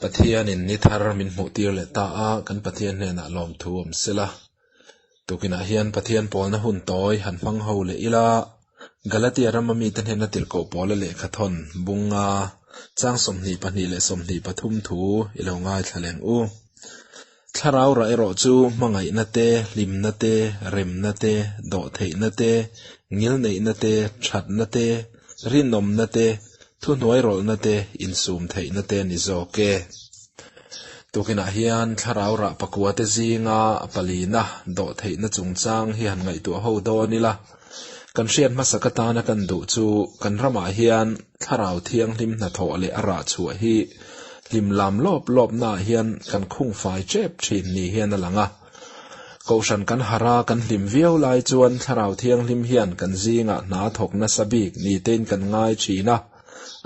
Pathianin ni thar min hmuhtir leh ta a, kan Pathian hnenah lawmthu awm sela. Tukinah hian Pathian pawlna hun tawi han hmang ho leh ila, Galatia rama mite hnena tirhkoh pawla lehkha thawn bunga chang 22 leh 23 thu i lo ngaithla leng u. Thlarau rah erawh chu hmangaihna te, hlimna te, remna te, dawhtheihna te, ngilneihna te, thatna te, rinawmna te, thuhnuairawlhna te, insum theihna te ni zawk e. Tukinah hian thlarau rah pakua te zinga a palina dawhtheihna chungchang hi han ngaihtuah ho dawn ila, kan hriat hmasak atana kan duh chu kan ramah hian thlarau thianghlim hnathawh leh a rah chhuah hi hlim lam lawp lawpnaah hian kan khung fai tep thin ni hian a lang a. Kohhran kan harh a, kan hlim viau lai chuan thlarau thianghlim hian kan zingah hna thawk nasa bik ni tein kan ngai thin a,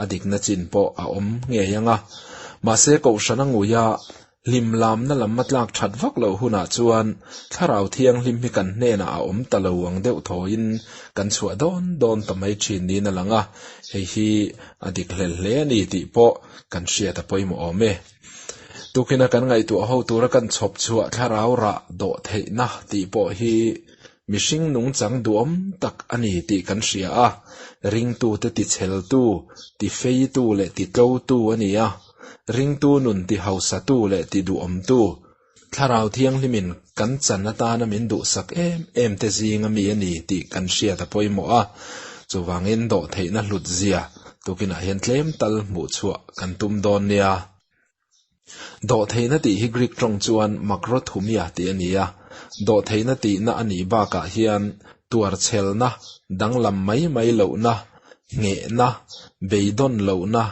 a dikna chin pawh a awm ngei ang a. Mahse kohhran a ngui a, hlim lamna lam a tlak that vak loh hunah chuan thlarau thianghlim hi kan hnenah a awm ta lo ang deuh thawiin kan chhuah dawn dawn ta mai thin niin a lang a, hei hi a dik hlel hle a ni tih pawh kan hriat a pawimawh awm e. Tukina kan ngaihtuah ho tura kan chhawp chhuah thlarau rah dawh theihna tih pawh hi mihring nungchang duhawm tak a ni tih kan hria a, ringtute ticheltu, tifeitu leh titlotu a ni a, ringtu nun tihausatu leh tiduhawmtu, thlarau thianghlimin kan chan atana min duhsak em em te zinga mi a ni tih kan hriat a pawimawh a, chuvangin dawh theihna hlut zia tukinah hian tlem tal hmuh chhuah kan tum dawn nia. Dawhtheihna tih hi Greek tawng chuan makrothumia tih a ni a, dawhtheihna tihna a nih bakah hian tuarchhelna, danglam mai mai lohna, nghehna, beidawn lohna,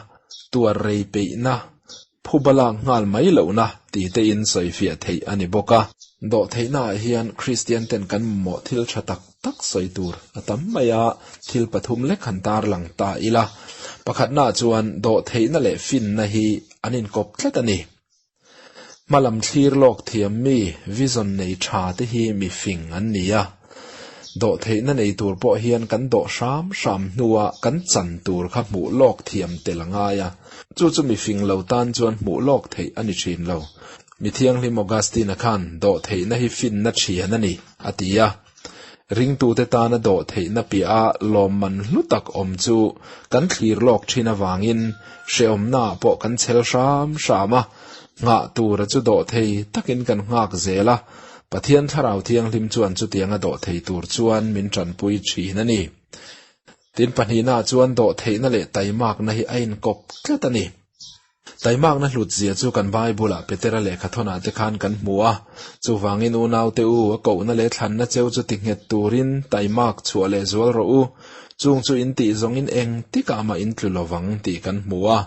tuar rei peihna, phuba lak nghal mai lohna tih te in sawifiah theih a ni bawk a. Dawhtheihnaah hian Kristian ten kan mamawh thil tha tak tak sawi tur a tam mai a, thil pathum lek han tarlang ta ila. Pakhatnaah chuan dawhtheihna leh finna hi an inkawp tlat a ni. Hmalam thlir lawk thiam mi, vision nei tha te hi mi fing an ni a. Dawhtheihna nei tur pawh hian kan dawh hram hram hnua kan chan tur kha hmuh lawk thiam tel a ngai a. Chu chu mi fing lo tan chuan hmuh lawk theih a ni thin lo. Mi thianghlim Augustine-a khan dawhtheihna hi finna thian a ni, a ti a. Ringtute tana dawhtheihna piaha lawmman hlu tak awm chu kan thlir lawk thin avangin hrehawmnaah pawh kan chhel hram hram a, nghah tura chu dawhthei takin kan nghak zel a, Pathian Thlarau Thianghlim chuan chutianga dawhthei tur chuan min tanpui thin a ni. Tin, pahnihnaah chuan dawhtheihna leh taimakna hi a inkawp tlat a ni. Taimakna hlutzia chu kan Bible-ah Petera lehkha thawnah te khan kan hmu a. Chuvangin unaute u, a kohna leh thlanna cheu chu tinghet turin taimak chhuah leh zual rawh u. Chung chu in tih zawngin eng tikah mah in tlu lovang tih kan hmu a.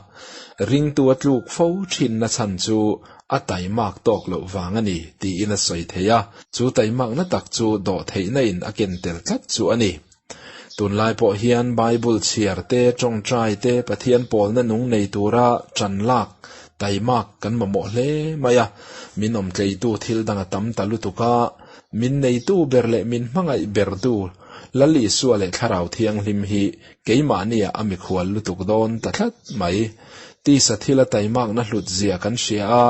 Ringtu a tluk fo thinna chhan chu a taimak tawk loh vang a ni tiin a sawi thei a. Chu taimakna tak chu dawhtheihna in a ken tel tlat chu a ni. Tunlai pawh hian Bible chhiar te, tawngtai te, Pathian pawlna nung nei tura tan lak, taimak kan mamawh hle mai a. Min awmtleitu thil dang a tam ta lutuk a, min neitu ber leh min hmangaih bertu Lal Isua leh Thlarau Thianghlim hi keimahniah a mikhual lutuk dawn ta tlat mai. Tisa thila taimakna hlut zia kan hria a,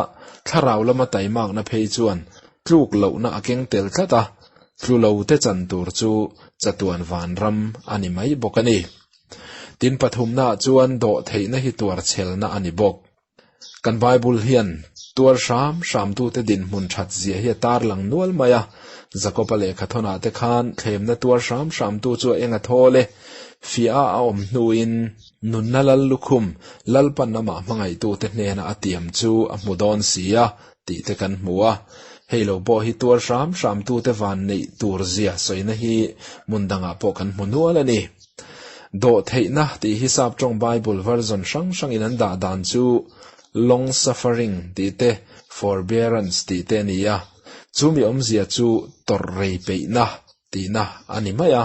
Thlarau lama taimakna phei chuan tluk lohna a keng tel tlat a, Tlu lo te chan tur chu chatuan vanram a ni mai bawk a ni. Tin pathumnaah chuan dawhtheihna hi tuarchhelna a ni bawk. Kan Bible hian tuar hram hramtute dinhmun that zia hi a tarlang nual mai a. Jakob-a lehkha thawnah te khan thlemna tuar hram hramtu chu a eng a thawl e. Fiah a awm hnuin nunna lal lukhum Lalpan amah hmangaihtute hnena a tiam chu a hmu dawn si a. tih te kan hmu a, hei lo pawh hi tuar hram hram tute van neih tur zia sawina hi hmun dangah pawh kan hmu nual a ni. Dawhtheihna tih hi sap tawng Bible version hrang hrangin an dah dan chu long suffering tih te, forbearance tih te a ni a, chu mi awmzia chu tawrh rei peihna tihna a ni mai a.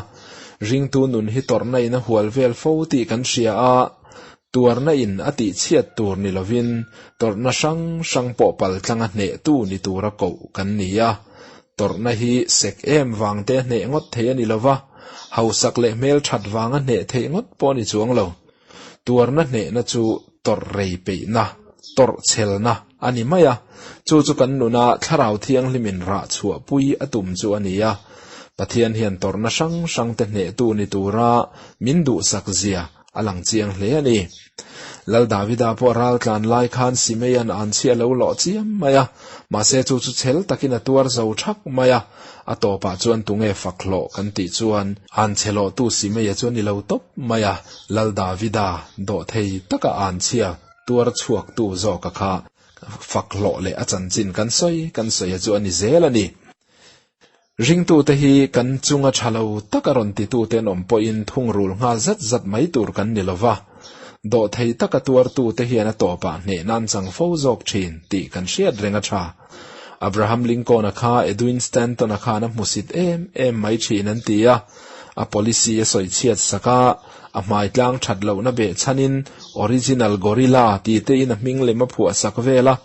Ringtu nun hi tawrhna in a hual vel fo tih kan hria a, tuarna in a tih chhiat tur ni lovin tawrhna hrang hrang pawh pal tlanga hnehtu ni tura koh kan ni a. Tawrhna hi sek em vang te hneh ngawt thei a ni lova, hausak leh hmelthat vanga hneh theih ngawt pawh a ni chuang lo. Tuarna hnehna chu tawrh rei peihna, tawrhchhelna a ni mai a, chu chu kan nuna Thlarau Thianghlimin rah chhuahpui a tum chu a ni a. Pathian hian tawrhna hrang hrangte hnehtu ni tura min duhsak zia a lang chiang hle a ni. Lal Davida pawh ral tlan lai khan Simeia'n an chhi a lo lawh chiam mai a, mahse chu chu chhel takin a tuar zo thak mai a. A tawpah chuan tunge fak hlawh kan tih chuan an chhe lawhtu Simeia chu a ni lo tawp mai a, Lal Davida dawhthei taka an chhia tuar chhuaktu zawka kha fak hlawh leh a chanchin kan sawi kan sawi a chu a ni zel a ni. Ringtute hi kan chunga tha lo taka rawn titute an awm pawhin thungrul nghal zat zat mai tur kan ni lova, dawhthei taka tuartute hian a tawpah hnehna an chang fo zawk thin tih kan hriat reng a tha. Abraham Lincoln-a kha Edwin Stanton-a khan a hmusit em em mai thin an ti a, a policy a sawi chhiat sak a, a hmai tlang that lohna behchhanin Original Gorilla ti tein a hming lem a phuah sak vel a.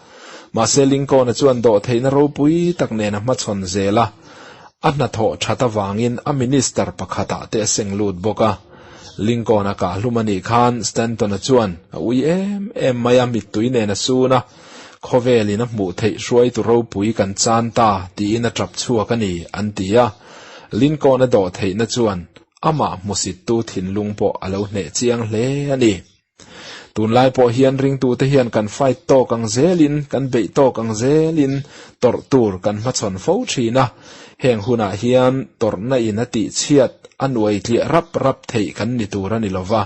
Mahse Lincoln-a chuan dawhtheihna ropui tak nen a hmachhawn zel a, a hnathawh that avangin a minister pakhatah te a seng lut bawk a. Lincoln-a kahhlum a nih khan Stanton-a chuan a ui em em mai a, mittui nen a sun a, Khawvelin a hmuh theih hruaitu ropui kan chan ta tiin a tap chhuak a ni, an ti a. Lincoln-a dawhtheihna chuan amah hmusittu thinlung pawh a lo hneh chiang hle a ni. Tunlai pawh hian ringtute hian kan fight tawk ang zelin, kan beih tawk ang zelin tawrh tur kan hmachhawn fo thin a. Heng hunah hian tawrhna in a tihchhiat, a nuai tliah rap rap theih kan ni tur a ni lova.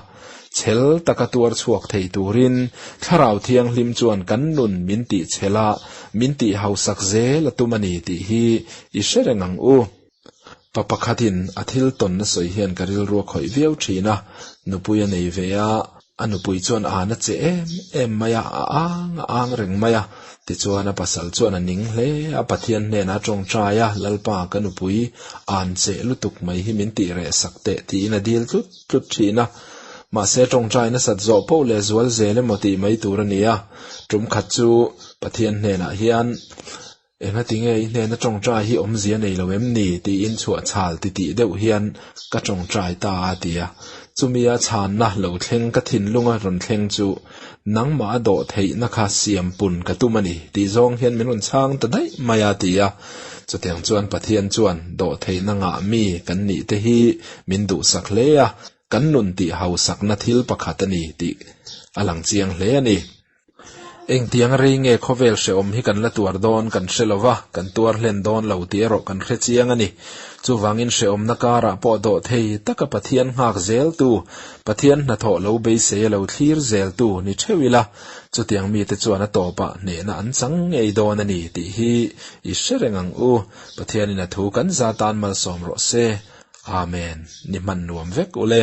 Chhel taka tuar chhuak thei turin Thlarau Thianghlim chuan kan nun min tihchhel a, min tihhausak zel a tum a ni tih hi i hre reng ang u. Pa pakhatin a thil tawn a sawi hian ka rilru a khawih viau thin a, nupui a nei ve a, a nupui chuan a na che em em mai a, a ang a ang reng mai a, tichuan a pasal chuan a ning hle a, Pathian hnenah a tawngtai a, Lalpa ka nupui an che lutuk mai hi min tih reh sak teh tiin a dil tlut tlut thin a, mahse tawngtai nasat zawh poh leh zual zel emaw tih mai tur a ni a, tum khat chu Pathian hnenah hian Engatinge i hnena tawngtai hi awmzia nei lo em ni? tiin chhuahchhal titih deuh hian ka tawngtai ta a ti a. Chumia chhanna lo thleng ka thinlunga rawn thleng chu nangmah a dawh theihna kha siam pun ka tum a ni tih zawng hian min rawn chhang ta daih mai a ti a. Chutiang chuan Pathian chuan dawh theihna ngah mi kan nih te hi min duhsak hle a, kan nun tih hausakna thil pakhat a ni tih a lang chiang hle a ni. Engtiang rei nge khawvel hrehawm hi kan la tuar dawn kan hre lo va, kan tuar hlen dawn lo tih erawh kan hre chiang a ni. Chuvangin hrehawmna karah pawh dawh thei taka Pathian nghak zeltu, Pathian hnathawh lo beisei a lo thlir zeltu ni theuh ila, chutiang mite chuan a tawpah hnehna an chang ngei dawn a ni tih hi i hre reng ang u. Pathianin a thu kan za tan malsawm rawh se. Amen. Ni hman nuam vek ule.